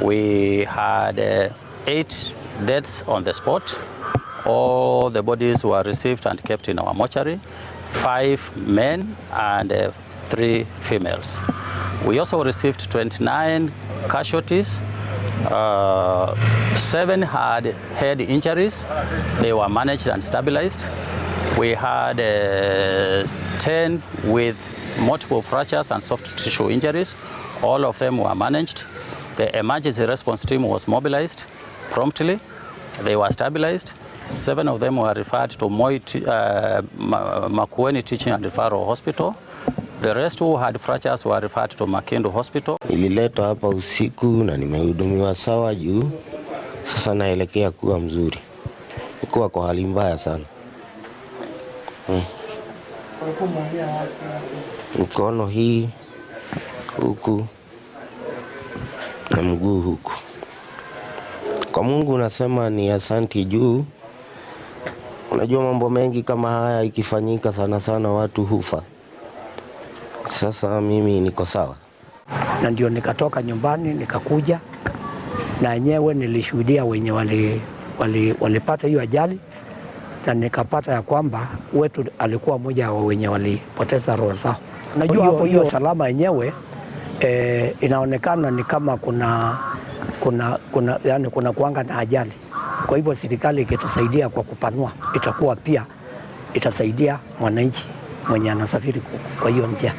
We had 8 deaths on the spot. All the bodies were received and kept in our mortuary, 5 men and 3 females. We also received 29 casualties. 7 had head injuries. They were managed and stabilized. We had 10 with multiple fractures and soft tissue injuries. All of them were managed. The emergency response team was mobilized promptly. They were stabilized. 7 of them were referred to Moi, Makueni Teaching and Referral Hospital. The rest who had fractures were referred to Makindu Hospital. Nililetwa hapa usiku na nimehudumiwa sawa juu sasa naelekea kuwa mzuri. Kuwa kwa hali mbaya sana. Mkono hii huku na mguu huku. Kwa Mungu nasema ni asanti juu unajua mambo mengi kama haya ikifanyika sana sana watu hufa. Sasa mimi niko sawa. Na ndio nikatoka nyumbani nikakuja, na yenyewe nilishuhudia wenye walipata hiyo ajali, na nikapata ya kwamba wetu alikuwa mmoja wa wenye walipoteza roho zao. Najua hapo hiyo salama yenyewe inaonekana ni kama kuna, yani kuna kuanga na ajali. Kwa hivyo serikali ikitusaidia kwa kupanua, itakuwa pia itasaidia mwananchi mwenye anasafiri kwa hiyo njia.